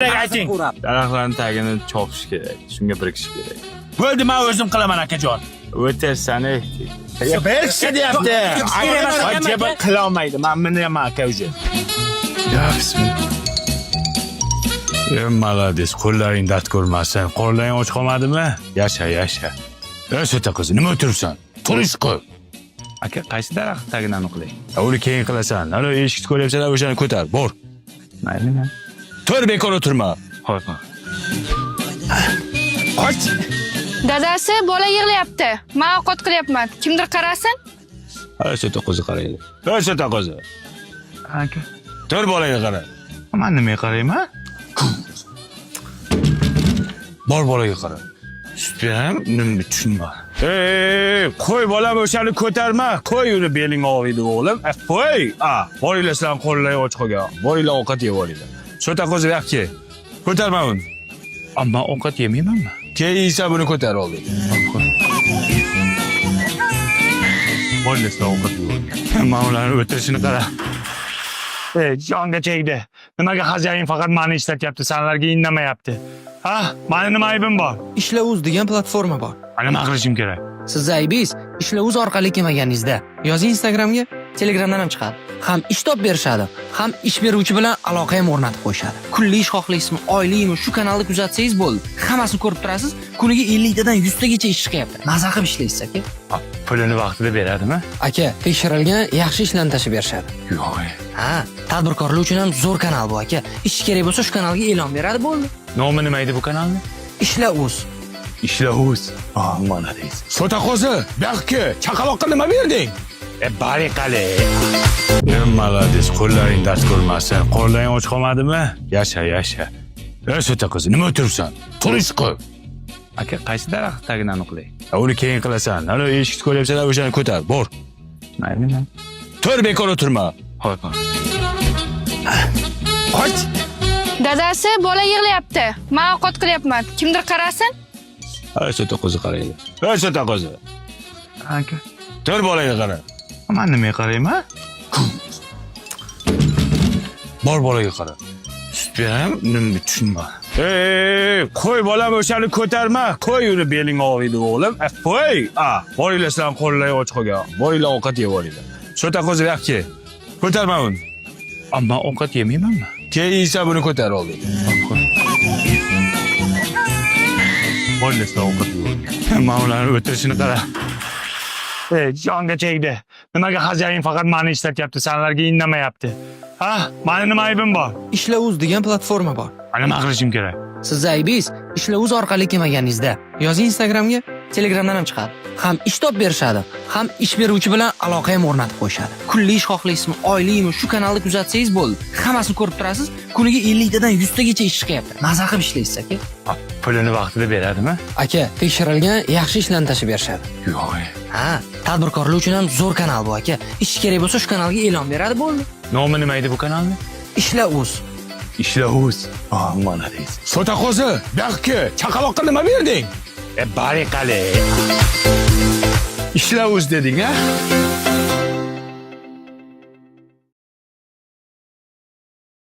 Ayting. Daraxtlarning tagini chopish kerak. Shunga birikish kerak. Bo'ldi, men o'zim qilaman, akajon. O'tirsan ey. Ya bir kishi deyapti. Aka Aka qila olmaydi. Men minyapman aka уже. Ya bismillah. E, молодец, qo'llaring dard ko'rmasin. Qo'llaring och qolmadimi? Yasha, yasha. Ey sota qizi, nima o'tiribsan? Turish qil. Aka, qaysi daraxt tagidan uxlay? Uni keyin qilasan. Ana eshikni ko'ryapsan, o'shani ko'tar. Bor. Mayli. Tur, bekor o'tirma. Ho'p. Qoch. Dadasi, bola yig'layapti. Men ovqat qilyapman. Kimdir qarasin? Ey sota qizi qaraydi. Ey sota qizi. Aka, Tur, bolaga qara. man nimaga qarayman? Bor, bolaga qara. Sut beraman, nima tushunma. Ey, qo'y bolam, o'shani ko'tarma. Qo'y uni, beling og'riydi o'g'lim. E, qo'y. A, boringlar, sizlarning qo'llaring och qolgan. Boringlar, ovqat yeb olinglar. So'ta qo'zi, bu yoqqa kel. Ko'tarma uni. Ammo ovqat yemaymanmi? Keyin yeysan, buni ko'tar olding. Boringlar, sizlar ovqat yeb. Man ularni o'tirishini qara. Ey, jonga tegdi. Nimaga xo'jayin faqat mani ishlatyapti, sanlarga indamayapti? Ha? Mani nima aybim bor? Ishla.uz degan platforma bor. Nima qilishim kerak? Sizni aybingiz Ishla.uz orqali kelmaganingizda. Yozing Instagramga, Telegramdan ham chiqadi. Ham ish topib berishadi, ham ish beruvchi bilan aloqa ham o'rnatib qo'yishadi. Kunlik ish xohlaysizmi, oylikmi, shu kanalni kuzatsangiz bo'ldi. Hammasini ko'rib turasiz. Kuniga 50 tadan 100 tagacha ish chiqyapti. Maza qilib ishlaysiz, aka. Pulini vaqtida beradimi? Aka, tekshirilgan yaxshi ishlarni tashlab berishadi. Yo'q. Ha, tadbirkorlar uchun ham zo'r kanal bu, aka. Ish kerak bo'lsa shu kanalga e'lon beradi, bo'ldi. Nomi nima edi bu kanalni? Ishla.uz. Ishla.uz. Ah, молодец. So'ta qo'zi, bu yoqqa kel. Chaqaloqqa nima berding? E, bariqali. E, молодец, qo'llaring dard ko'rmasin. Qo'llaring och qolmadimi? Yasha, yasha. Ey so'ta qizi, nima o'tiribsan? Turish qil. Aka, qaysi daraxt tagidan uxlay? Uni keyin qilasan. Ana eshikni ko'ryapsan, o'shani ko'tar. Bor. Mayli. Tur, bekor o'tirma. Ho'p. Qoch. Dadasi, bola yig'layapti. Men ovqat qilyapman. Kimdir qarasin? Ey sota qizi qaraydi. Ey sota qizi. Aka, Tur, bolaga qara. man nimaga qarayman? Bor, bolaga qara. Sut beraman, nima tushunma. Ey, qo'y bolam, o'shani ko'tarma. Qo'y uni, beling og'riydi o'g'lim. E, qo'y. A, boringlar, sizlarning qo'llaring och qolgan. Boringlar, ovqat yeb olinglar. So'ta qo'zi, bu yoqqa kel. Ko'tarma uni. Ammo ovqat yemaymanmi? Keyin yeysan, buni ko'tar olding. Boringlar, sizlar ovqat yeb. Man ularni o'tirishini qara. Ey, jonga tegdi. Nimaga xo'jayin faqat mani ishlatyapti, sanlarga indamayapti? Ha? Mani nima aybim bor? Ishla.uz degan platforma bor. Nima qilishim kerak? Sizni aybingiz Ishla.uz orqali kelmaganingizda. Yozing Instagramga, Telegramdan ham chiqadi. Ham ish topib berishadi, ham ish beruvchi bilan aloqa ham o'rnatib qo'yishadi. Kunlik ish xohlaysizmi, oylikmi, shu kanalni kuzatsangiz bo'ldi. Hammasini ko'rib turasiz. Kuniga 50 tadan 100 tagacha ish chiqyapti. Maza qilib ishlaysiz, aka. Pulini vaqtida beradimi? Aka, tekshirilgan yaxshi ishlarni tashlab berishadi. Yo'q. Ha, tadbirkorlar uchun ham zo'r kanal bu, aka. Ish kerak bo'lsa shu kanalga e'lon beradi, bo'ldi. Nomi nima edi bu kanalni? Ishla.uz. Ishla.uz. Ah, молодец. So'ta qo'zi, bu yoqqa kel. Chaqaloqqa nima berding? E, bariqali. Ishla o'z deding, a?